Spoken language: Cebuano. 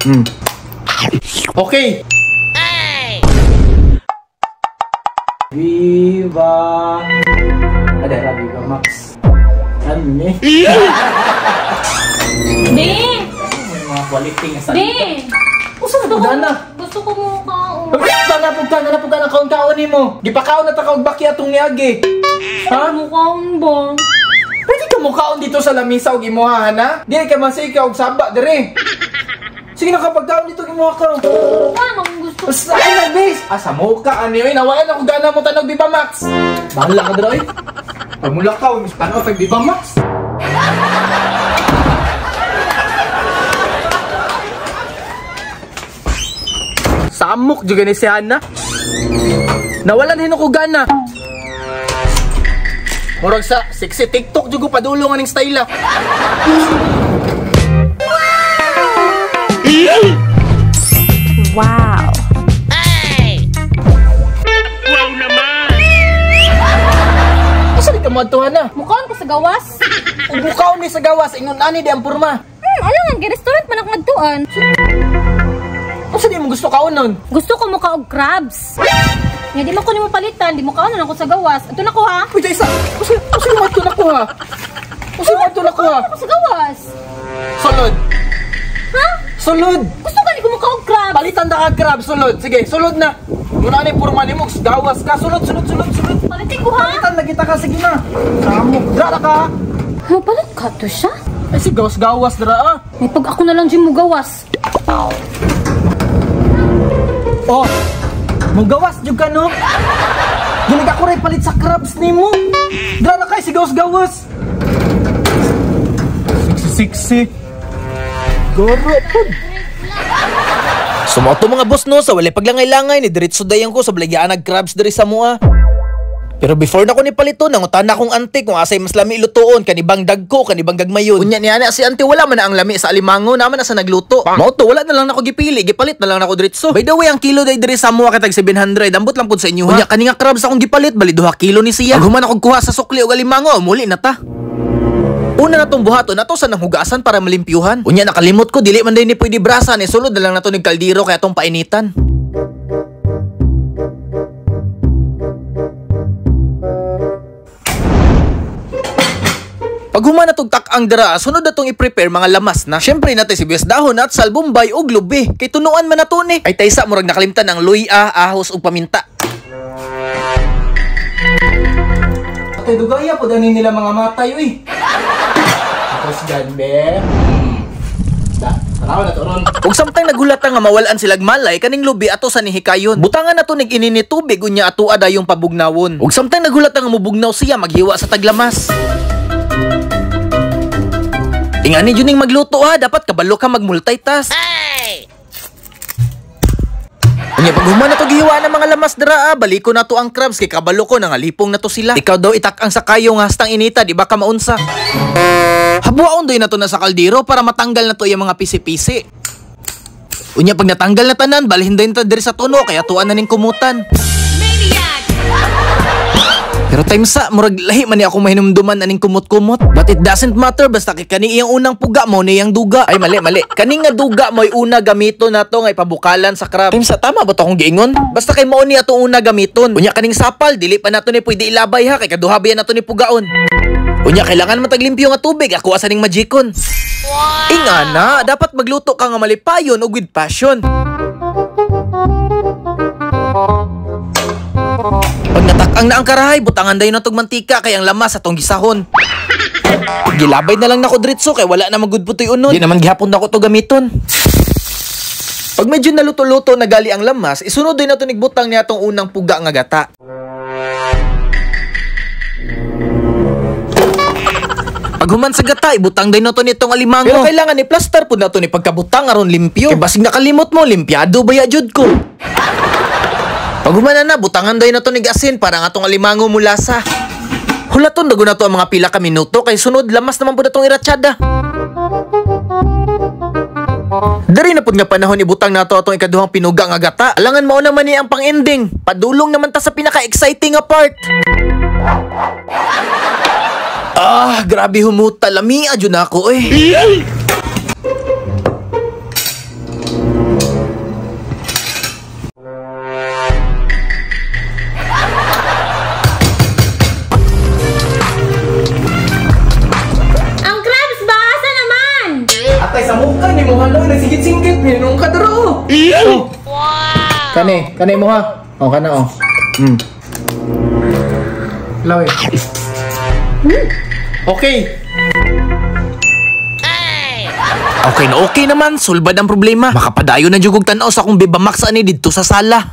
Okay. Viva. Ada Viva Max. Ano ni? Di! Mga quality nga sa. Di! Usa na pud na. Gusto ko mo kaon. Basta na pud ka, na pud ka ng kaon-kaon nimo. Gipakaon na ta ka og bakya atong niagi. Ha? Mo kaon ba? Pwede ka mo kaon dito sa lamisa og imuha na? Di ka masika og saba dire. Sige na kapag kaon dito imuha ka. Ano kung gusto? Basta ay na base. Asa mo ka ani oy, nawalan ako gana mo tanog Viva Max. Bahala ka dira oy. Pag mula ka, mis tanaw tag Viva Max. Samok jud ni si Hana. Nawalan hin ko gana. Murag sa sexy TikTok jud ko padulong aning style. Wow. Hey! Wow naman! Asa di ka moadto na? Mukaon ko sa gawas. Ug mukaon ni sa gawas ingon ani di ang porma. Alam nga restaurant man ako ngadtuan. Unsa di mo gusto kaon nun? Gusto ko muka og crabs. Nga di man ko nimo palitan, di mo kaon na ako sa gawas. Ato na ko ha. Uy, isa. Usa mo adto na ko ha. Usa mo adto na ko ha. Ako sa gawas. Sulod. Ha? Sulod. Gusto gani ko muka og crabs. Palitan ta ka crab, sulod. Sige, sulod na. Muna ni porma nimo gawas ka. Sulod, sulod, sulod, sulod. Palitin ko ha. Palitan lagi ta ka sige na. Samok dra ka. Mapalit ka to siya? Ay si gawas-gawas dra ah. May pag ako na lang dyan mo gawas. Oh, mugawas jud ka no? Ginig ako rin palit sa crabs nimo. Dra na kay si gawas-gawas. Siksi-siksi. Goro pud. Sumoto mga boss no, sa walay paglangay-langay ni diretso dayon ko sa balagyaan nag crabs diri sa mua. Pero before na ko ni palito, nangutan na akong ante kung asay mas lami lutuon, kanibang dagko, kanibang gagmayon. Unya niya na si ante wala man na ang lami sa alimango, naman na sa nagluto. Mao to, wala na lang nako gipili, gipalit na lang nako diretso. By the way, ang kilo day diri sa mua kay tag 700, ambot lang pud sa inyo. Unya kani nga crabs akong gipalit, bali 2 kilo ni siya. Pag human akong kuha sa sukli og alimango, muli na ta. Una na tong buhaton nato sa nang hugasan para malimpyuhan. Unya nakalimot ko dili man day ni pwede brasa ni sulod na lang nato ning kaldero kay atong painitan. Pag human na tong tak-ang dira, sunod na tong i-prepare mga lamas na. Syempre natin si sibuyas dahon at salbumbay og lubi. Kay tunuan man nato ni. Ay taysa murag nakalimtan ang luya, ahos ug paminta. Ate dugaya pod ani nila mga matay uy. Tapos gan be. Da, taraw na to ron. Ug samtang nagulat nga mawalan silag malay kaning lubi ato sa nihikayon. Butangan nato nig inini tubig unya ato adayong pabugnawon. Ug samtang nagulat nga mobugnaw siya maghiwa sa taglamas. Ingani jud ning magluto ha, dapat kabalo ka magmultitask. Hey! Unya pag human na to gihiwa ng mga lamas dira, baliko na to ang crabs kay kabalo ko nangalipong na to sila. Ikaw daw itak-ang sa kayo nga hastang inita, di ba ka maunsa? Habuaon doy na to na sa kaldero para matanggal na to yung mga pisi-pisi. Unya pag natanggal na tanan, balhin dayon ta diri sa tuno kaya tuan na ning kumutan. Maniac! Pero time sa murag lahi man ni ako mahinumduman aning kumot-kumot. But it doesn't matter basta kay kani iyang unang puga mo ni iyang duga. Ay mali mali. Kani nga duga mo'y una gamiton nato nga ipabukalan sa crab. Time sa tama ba to akong giingon? Basta kay mao ni ato una gamiton. Unya kaning sapal dili pa nato ni pwede ilabay ha kay kaduha ba nato ni pugaon. Unya kailangan mataglimpyo nga tubig ako asa ning magicon. Wow. Ingana, dapat magluto ka nga malipayon ug with passion. Pag natak-ang na ang karahay, butangan dayon natog mantika kay ang lamas atong gisahon. Gilabay na lang nako diretso kay wala na magudputoy unod. Di naman gihapon nako to gamiton. Pag medyo naluto-luto na gali ang lamas, isunod din nato nigbutang niya atong unang puga nga gata. Pag human sa gata, ibutang din nato nitong alimango. Pero kailangan ni plaster pud nato ni pagkabutang aron limpyo. Kay basig nakalimot mo, limpyado baya jud ko. Pag humana na, butangan dayon nato nig asin para nga atong alimango mulasa. Hulaton dagon nato ang mga pila ka minuto kay sunod lamas naman pud atong iratsada. Dari na pud nga panahon ibutang nato atong ikaduhang pinuga nga gata. Alangan mao naman ni ang pang-ending. Padulong naman ta sa pinaka-exciting nga part. Ah, grabe humuta. Lamia jud nako eh. ni mo hano nagsigit-singgit minong ka daro. Oh. Wow. Kani, kani mo ha. Oh, kana oh. Lawi. Okay. Okay na okay naman, sulbad ang problema. Makapadayon na jud og tan-aw sa akong Viva Max ani didto sa sala.